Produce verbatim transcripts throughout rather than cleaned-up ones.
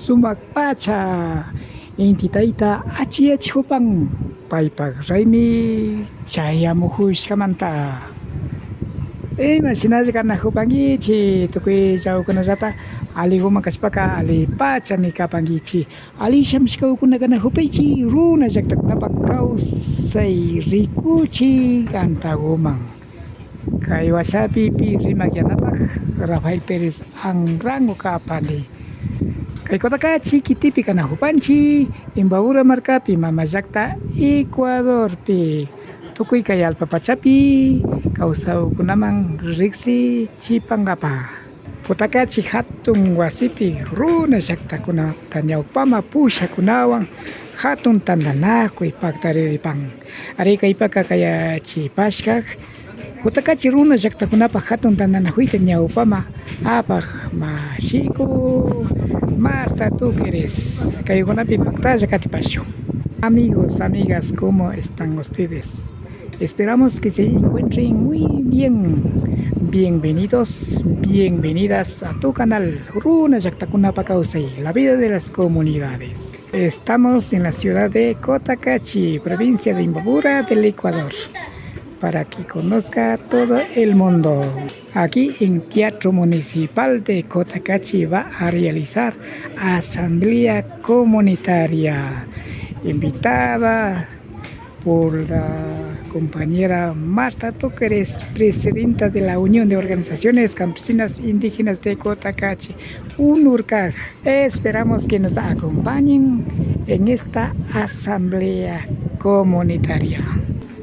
Sumak pacha, inti tayta achiyachijupan paypak raymi chayamujushkamanta. Imashinalla kanajupankichi, tukuy chawkunallata aliguman kashpaka ali pachami kapankichi. Ali shamushkakuna kanajupaychi runa llaktakunapak kawsay rikuchik antaguman. Kay washapi pi rimak yanapak Rafael Pérez Anrango kapani. Kay Cotacachi kitipi kanajupanchi, Imbabura markapi, mama llakta Ecuadorpi, tukuy kay allpa pachapi kawsakkunaman riksichipankapak. Cotacachi hatun wasipi runa llaktakunata ñawpama pushakunawan hatun tantanakuy paktariripan. Ari kaypaka kayachipashka Cotacachi runa llaktakunapak hatun tantanakuyta ñawpama apak mashiku Marta Tuqueres. Kaykunapi paktalla katipashun. Amigos, amigas, ¿cómo están ustedes? Esperamos que se encuentren muy bien. Bienvenidos, bienvenidas a tu canal Runa Llaktakunapak Kawsay, la vida de las comunidades. Estamos en la ciudad de Cotacachi, provincia de Imbabura del Ecuador, para que conozca todo el mundo. Aquí en Teatro Municipal de Cotacachi va a realizar asamblea comunitaria, invitada por la compañera Marta Tuqueres, presidenta de la Unión de Organizaciones Campesinas Indígenas de Cotacachi, UNORCAC. Esperamos que nos acompañen en esta asamblea comunitaria.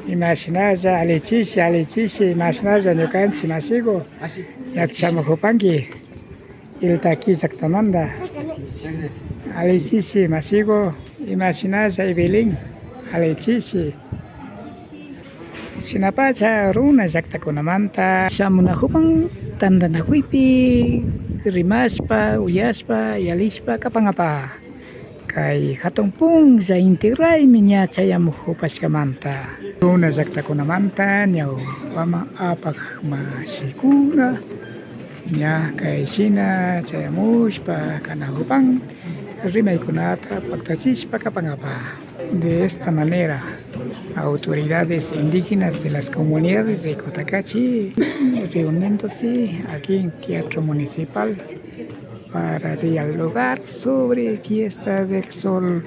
Imashinalla, alichishi, alichishi, imashinalla ñukanchi mashiku, ña shamujupanki. Iltaki llaktamanta. Alichishi mashiku, imashinalla Evelyn, alichishi. Shinapacha runa llaktakunamanta shamunajupan tantanakuypi rimashpa, uyashpa, yalishpa kapankapak. Kay hatun punlla inti raymi ña chayamujupashkamanta. Runa llaktakunamanta ñawpama apak mashikuna ña kay shina chayamushpa kanajupan rimaykunata paktachishpa kapankapak. De esta manera, autoridades indígenas de las comunidades de Cotacachi reuniéndose aquí en Teatro Municipal para dialogar sobre fiesta del sol,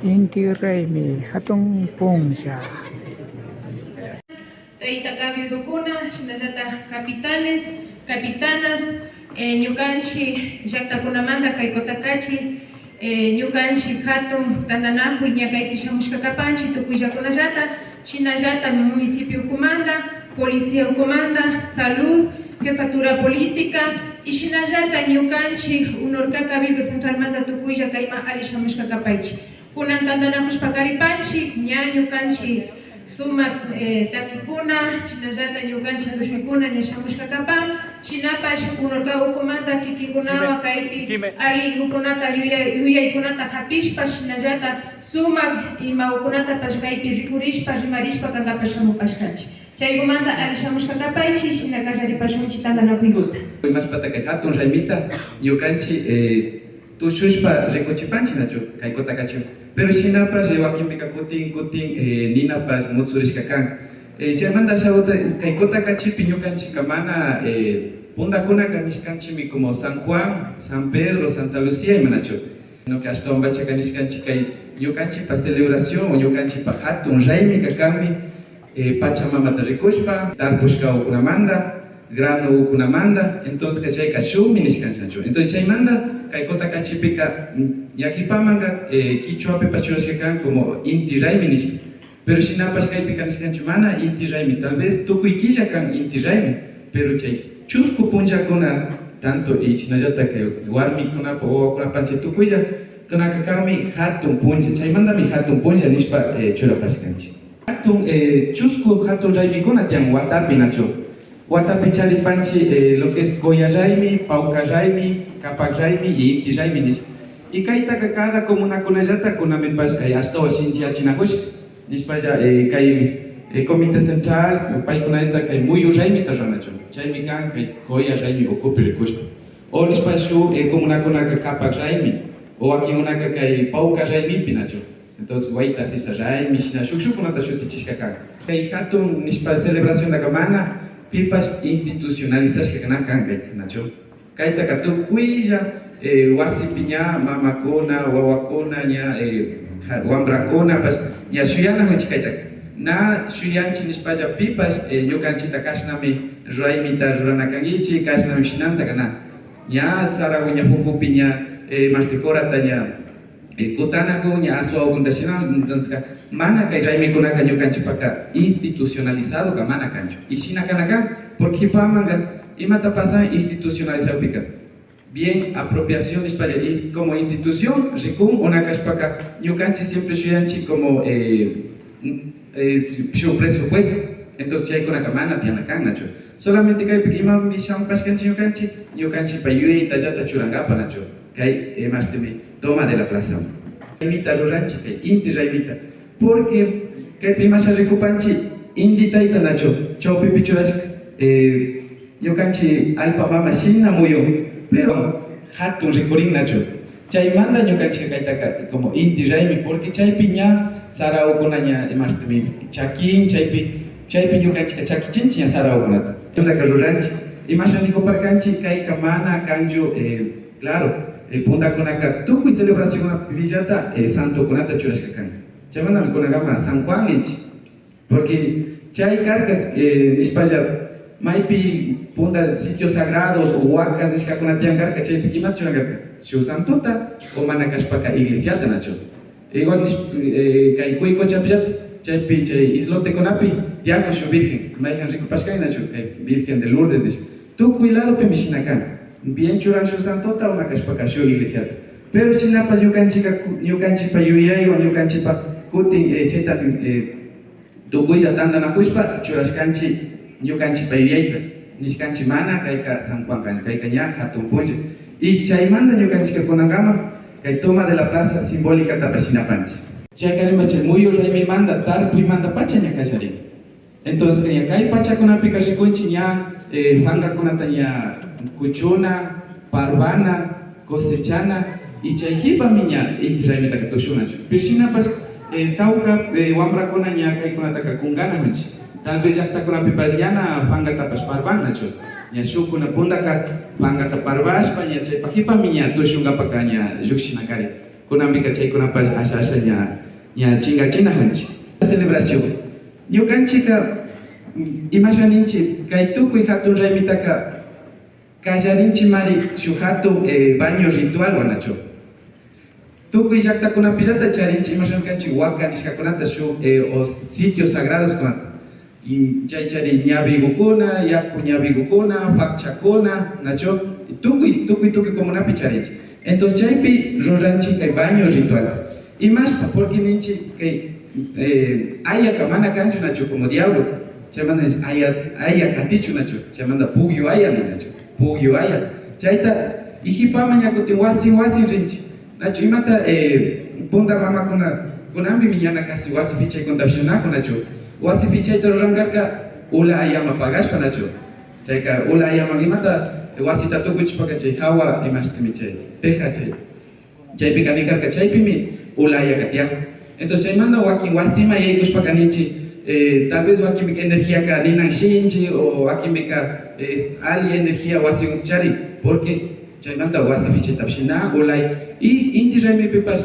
Inti Raymi, hatun punlla. Tayta cabildokuna, shinallata capitanes, capitanas, eh, ñukanchi llaktakunamanta kay Cotacachi, eh, ñukanchi hatun tantanakuy ña kaypi shamushka kapanchi tukuyllakunallata, shinallata municipio ukumanta, policía ukumanta, salud, jefatura política, y shinallata ñukanchi UNORCAC cabildo centralmanta tukuylla kayma ali shamushka kapaychi. Kunan tantanakushpa karipanchi, ña ñukanchi sumak, eh, takikuna, shinallata ñukanchi tushuykuna ña shamushka kapan, shinapash UNORCAC ukumanta kikinkunawan kaypi alli ukunata yuyay-, yuyaykunata hapishpa, shinallata sumak ima ukunatapash kaypi rikurishpa, rimarishpa kankapash shamupashkanchi. Chaykumanta ali shamushka kapaychi, shina kallaripashunchi tantanakuykuta. Imashpata kay hatun raymita ñukanchi, eh, tushushpa rikuchipanchi nachu kay Cotacachiwan. Pero shinapash, eh, wakinpika kutin kutin, eh, ninapash mutsurishka kan. Eh, chaymanta ashakuta kay Cotacachipi ñukanchika mana, eh, puntakunaka nishkanchimi como San Juan, San Pedro, Santa Lucía, ima nachu. Sino que ashtawanpachaka nishkanchi kay ñukanchipa celebración o ñukanchipa hatun raymika kanmi, eh, Pachamamata rikushpa, tarpushka ukunamanta, grano ukunamanta, entonces chayka shukmi nishkanchinachu. Entonces chaymanta kay Cotacachipika, mm, ña hipamanka, eh, kichwapipash churashka kan como Inti Raymi nishpa. Pero shinapash kaypika nishkanchi mana Inti Raymi, tal vez tukuy killa kan Inti Raymi, pero chay chusku punllakuna, tanto y shinallata kay warmikunapa, wawakunapa chay tukuyllakunaka kanmi hatun punlla, chaymantami hatun punlla nishpa, eh, churapashkanchi. Hatun, eh, chusku hatun raymikuna tiyan watapi nachu. Watapi charipanchi, eh, lo que es Coya Raymi, Pawka Raymi, Kapak Raymi y Inti Raymi nish. Y kaytaka cada comunakunallata kunanpipash, eh, ashtawan shinchiyachinakushka. Nishpalla, eh, kay, eh, Comité Central, eh, paykunallata kay Muyu Raymita ranachun. Chaymi kan kay Coya Raymi ukupi rikushpa. O nishpa shuk, eh, comunakunaka Kapak Raymi, O wakinkunaka kay pawkar raymipi nachu. Entonces, wayta sisa raymi, shina shuk shukkunata shutichishka kan. Kay hatun nishpa celebraciondaka mana pipash institucionalizashka kana kan kayka, nachu. Kaytaka tukuylla, eh, wasipi ña mamakuna, wawakuna, ña, eh, ha-, wambrakunapash ña shuyanakunchik kaytaka. Na shuyanchik nishpalla pipash, eh, ñukanchikta kashnami raymita rurana kankichik, kashnami shinantaka na. Ña sarawi ña pukupi ña, eh, mashti horata ña, eh, kutanakun, ña aswawakunta shina, entonces, mana kay raymikunaka ñukanchikpaka institucionalizadoka mana kanchu. Y shina kana kan, porque kipamanka imata pasan institucionalizadopika. Bien, apropiación nishpalla ins-, como institución rikun, o na kashpaka ñukanchik siempre shuyanchik como, eh, eh, shuk presupuesto. Entonces, chaykunaka mana tiyana kan nachu. Solamente kaypi imami shampashkanchik ñukanchik, ñukanchikpa yuyaytallata churankapa nachu. Kay, eh, mashtimi toma de la plaza. Raymita ruranchik, kay inti raymita. Porque kaypi imasha rikupanchik, inti tayta nachu, chawpipi churashka, eh, ñukanchik allpa mama shina muyun, pero hatun rikurin nachu. Chaymanta ñukanchik kaytaka como inti raymi, porque chaypi ña sarawkuna ña imashtimi chakin, chaypi, chaypi ñukanchik chakichinchik ña sarawkunata. Chaytaka ruranchik, imasha nikuparkanchik, kayka mana kanchu, eh, claro, eh, puntakunaka tukuy celebracionkunapillata, eh, santokunata churashka kan. Chaymantami kunankama San Juan ninchik. Porque chay karka, eh, nishpalla, maypi punta sitios sagrados o huacas nishkakuna tiyan karka, chaypi imata churan karka, shuk santota o mana kashpaka iglesiata nachu. Igual nish-, eh, kay Cuicochapillata, chaypi chay islotekunapi tiyakun shuk virgen, mayjan rikupashkani nachu, kay Virgen de Lourdes nishka. Tukuy ladopimi shina kan. Bien churan shuk santota o na kashpaka shuk iglesiata. Pero shinapash ñukanchikka, ñukanchikpa yuyaywan, ñukanchikpa kutin, eh, chayta, eh, tukuylla tantanakushpa churashkanchik ñukanchikpa yuyayta. Nishkanchik mana kayka San Juan kan, kayka ña hatun punlla. Y chaymanta ñukanchikka kunankama kay toma de la plaza simbólicatapash shinapanchik. Chayka rimash chay muyu raymimanta, tarpuymantapacha ña kallarin. Entonces, ña kay pachakunapika rikunchik ña, eh, pankakunata ña kuchuna, parvana, cosechana, y chay kipami ña inti raymitaka tushun nachu. Pero shinapash, eh, tawka, eh, wambrakuna ña kaykunataka kunkanakunchik. Tal vez llaktakunapipash ñana pankatapash parvan nachu. Ña shukkuna puntaka pankata parvashpa, ña chaypa kipami ña tushunkapaka ña llukshina karin. Kunanpika chaykunapash asha asha ña, ña chinkachinakunchik. Celebración. Ñukanchikka, mm, imasha ninchik, kay tukuy hatun raymitaka kallarinchikmari shuk hatun, eh, baño ritualwan nachu. Tukuy llaktakunapillata charinchik, imasha kanchik, waka nishkakunata shuk, eh, o sitios sagradoskunata. Mm, chaychari ñawikukuna, yaku ñawikukuna, pakchakuna, nachu, tukuy, tukuy, tukuy comunapi charinchik. Entonces, chaypi ruranchik kay baño ritual. Imashpa, porque ninchik kay, eh, ayaka mana kanchu nachu como diablo. Chaymanta ninchik aya, aya katichun nachu. Chaymanta pukyu aya nin nachu. Pukyu aya. Chayta ikipaman ña kutin wasin, wasin rinchik. Nachu imata, eh, punta mamakuna, kunanpimi ñana casi wasipi chaykunatapish nanakun nachu. Wasipi chayta ruran karka ula ayaman pagashpa nachu. Chayka ula ayaman imata wasita tukuchishpaka chay hawa imashtimi chay teja chay. Chaypika nin karka chaypimi ula ayaka tiyakun. Entonces chaymanta wakin wasiman yaykushpaka ninchik, eh, tal vez wakinpika energiaka ninan shinchi o wakinpika, eh, alli energía wasiman charin. Porque chaymanta wasipi chaytapish na ulay. Y inti raymipipash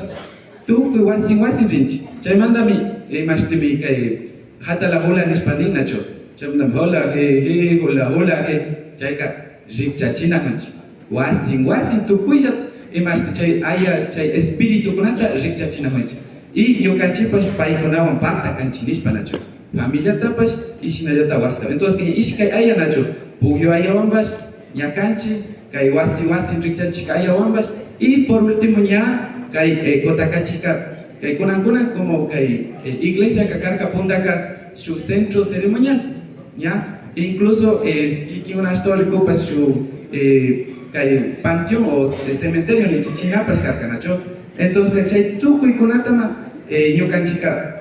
tukuy wasin wasin rinchik. Chaymantami, eh, imashtimi kay hatala hula nishpa nin nachu. Chaymantami hola, he, he, hola, hola, he. Chayka rikchachinakunchik. Wasin wasin tukuylla imashti chay aya, chay espiritukunata rikchachinakunchik. Y ñukanchikpash paykunawan pakta kanchik nishpa nachu. Familiatapash y shinallata wasita. Entonces, kay ishkay aya nachu, pukyu ayawanpash ña kanchik, kay wasi wasin rikchachishka ayawanpash, y por último ña kay, eh, Cotacachica, kay kunan kunan como kay, eh, iglesiaka karka puntaka shuk centro ceremonial, ña, incluso, eh, kikin ashtawan rikupash shuk, eh, kay panteón o, eh, cementerio ninchik chinapash karka nachu. Entonces chay tukuykunatama, eh, ñukanchikka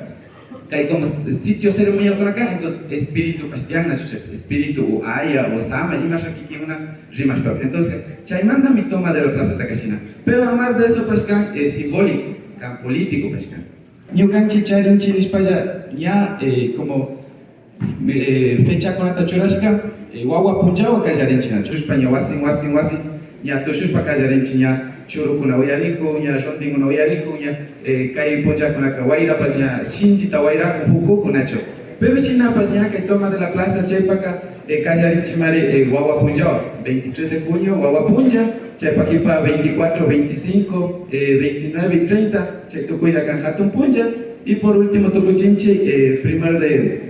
Kay como sitio ceremonialkunaka, entonces espíritu pash tiyan nachu chaypi, espíritu o aya o samay, imasha kikinkuna rimashpapi. Entonces, chaymantami toma de la plazataka shina. Pero además de eso, pash kan, eh, simbólico, kan político, pash kan. Ñukanchik charinchik nishpalla ña, eh, como, eh, fechakunata churashka, eh, wawa punllawan kallarinchik nachu. Tushpa ña wasin, wasin, wasin, ña tushushpa kallarinchik, ña churukuna uyarikun, ña rondinkuna uyarikun, ña, eh, kay punllakunaka wayrapash ña shinchita wayrakun, pukukun nachu. Pero shinapash ña kay toma de la plaza chaypaka, eh, kallarinchikmari, eh, wawa punllawan, veintitrés de junio wawa punlla, chaypa kipa veinticuatro, veinticinco, eh, veintinueve y treinta, chay tukuylla kan hatun punlla, y por último tukuchinchik, eh, primero de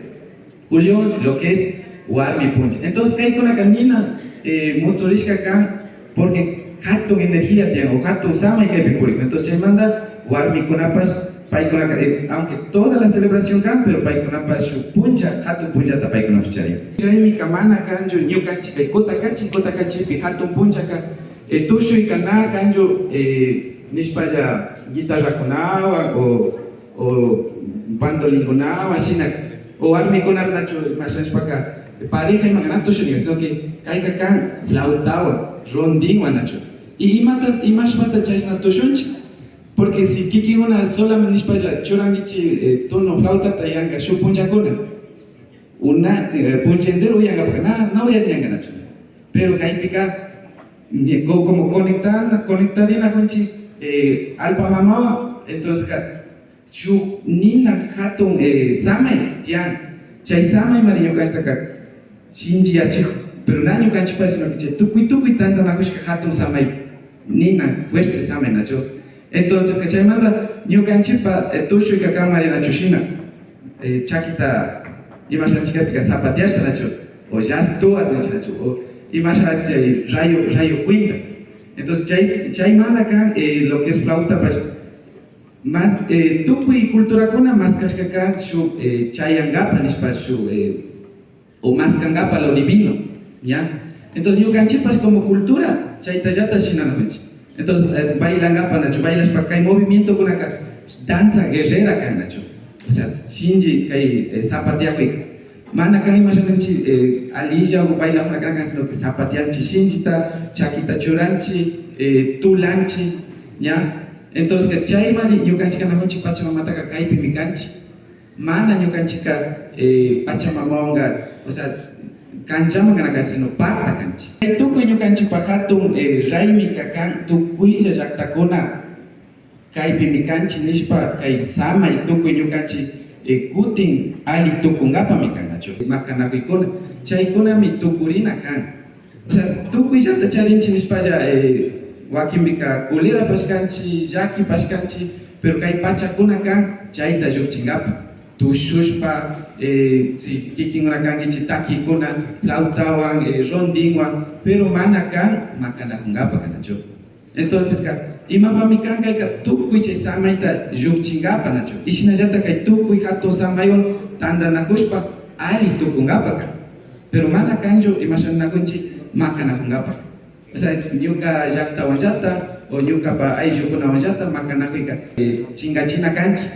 julio, lo que es warmi punlla. Entonces, kaykunaka nina, eh, mutsurishka kan, porque hatun energía tiyan, o hatun samay kaypi purikun. Entonces, chaymanta warmikunapash, paykunaka, eh, aunque toda la celebración kan, pero paykunapash shuk punlla, hatun punllata paykunapash charin. Raymika mana kanchu, ñukanchik kay Kutakachi, Kutakachipi hatun punllaka, eh, tushuyka na kanchu, eh, nishpalla guitarrakunawan o o bandolinkunawan shina, o warmikuna nachu imashanshpaka pareja imaka na tushunka, sino que kayka kan flautawan, rondinwan nachu. Y imata, imashpata chayshna tushunchik, porque si kikinkuna solamente nishpalla churankichik, eh, tono flautata yanka shuk punllakuna, una, eh, puncha entero uyankapaka na, na uyariyanka nachu. Pero kaypika, ña, co-, como conectana, conectarinakunchik, eh, allpa mamawan, entonces, shuk nina hatun, eh, samay tiyan. Chay samaymari ñukanchiktaka shinchiyachikun. Pero na ñukanchikpa, sino que chay tukuy, tukuy tantanakushka hatun samay, nina fuerte samay nachu. Entonces, chaymanta ñukanchikpa, eh, tushuyka kanmari nachu shina, eh, chakita imashanchikpika zapateashpa nachu, o jazz tuas ninchik nachu, o imasha chay rayo, rayo cuenta. Entonces, chay, chaymanta kan, eh, lo que es flautapash. Mas, eh, tukuy culturakuna maskashka kan shuk, eh, chayankapa nishpa shuk, eh, o maskankapa lo divino, ¿ya? Entonces, ñukanchikpash como cultura chaytallata shinanakunchik. Entonces, eh, bailankapa nachu, bailashpa kay movimientokunaka danza guerrera kan nachu. O sea, shinchi kay, eh, zapateakuyka. Mana kan imasha ninchik, eh, alilla o bailakuna kan, sino que zapateanchik shinchita, chakita churanchik, eh, tulanchik, ¿ya? Entonces, chaymari ñukanchik kanakunchik Pachamamataka kaypimi kanchik. Mana ñukanchikka, eh, Pachamamawanka, o sea, kanchaman kana kanchik, sino pakta kanchik. Kay tukuy ñukanchikpa hatun, eh, raymika kan tukuylla llaktakuna. Kaypimi kanchik nishpa, kay samay tukuy ñukanchik, eh, kutin alli tukunkapami kan nachu. Makanakuykuna, chaykunami tukurina kan. O sea, tukuyllata charinchik nishpalla, eh, wakinpika kulerapash kanchik, llakipash kanchik, pero kay pachakuna kan chayta llukchinkapa. Tushushpa, eh, si kikinkuna kankichik takiykuna, flautawan, eh, rondinwan, pero mana kan makanakunkapa kanachu. Entonceska, imapami kan kayka tukuy chay samayta llukchinkapa nachu. Y shinallata kay tukuy hatun samaywan tantanakushpa alli tukunkapa kan. Pero mana kanchu imasha ninakunchik makanakunkapa. O sea, ñuka llaktawanllata o ñukapa ayllukunawanllata makanakuyka, eh, chinkachina kanchik.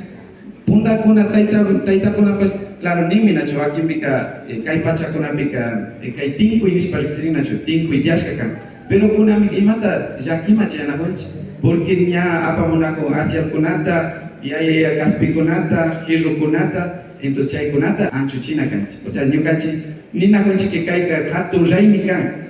Puntakuna tayta, taytakunapash, claro, ninmi nachu, wakinpika, eh, kay pachakunapika, eh, kay tinkuy nishpa riksirin nachu, tinkuy tiyashka kan. Pero kunanmi imata llakiman chayanakunchik, porque ña apamunakun asialkunata, yaya, yaya kaspikunata, jirrukunata, entonces chaykunata anchuchina kanchik. O sea, ñukanchik ninakunchik que kayka hatun raymi kan.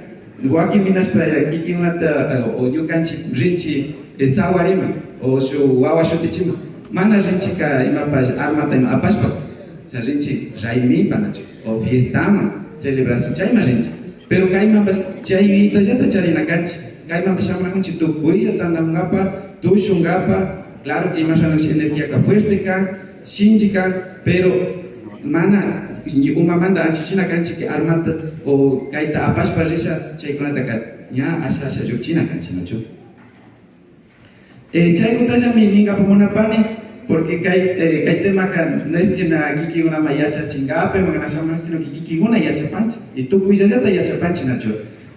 Wakin minashpa kikinkunata, eh, o ñukanchik rinchik, eh, sawariman, o shuk wawa shutichiman. Mana rinchikka imapash armata ima apashpa, o sea, rinchik raymipa nachu, o fiestaman, celebración, chayman rinchik. Pero kaymanpash chay yuyaytallata charina kanchik. Kaymanpash shamunakunchik tukuylla tantakunkapa, tushunkapa, claro que imasha nishpa energiaka fuerte kan, shinchi kan, pero mana umamanta anchuchina kanchik que armata o kayta apashpa risha chaykunataka ña asha asha llukchina kanchik, nachu. Eh, chaykutallami ninkapa munapani, porque kay, eh, kay temaka no es que na kikinkunaman yachachinkapa, imaka na shamun, sino que kikinkuna yachapanchik, y tukuyllallata yachapanchik, nachu.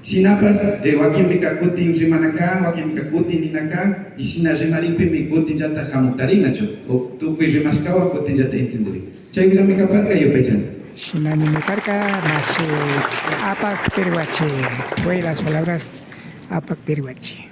Shinapash, eh, wakinpika kutin rimana kan, wakinpika kutin nina kan, y shina rimarikpimi kutinllata hamuktarin, nachu, o tukuy rimashkawan kutinllata entenderin. Chaykullami kaparka yupaychana. Shinami niparka mashi Apak Pirwachi. Fue las palabras Apak Pirwachi.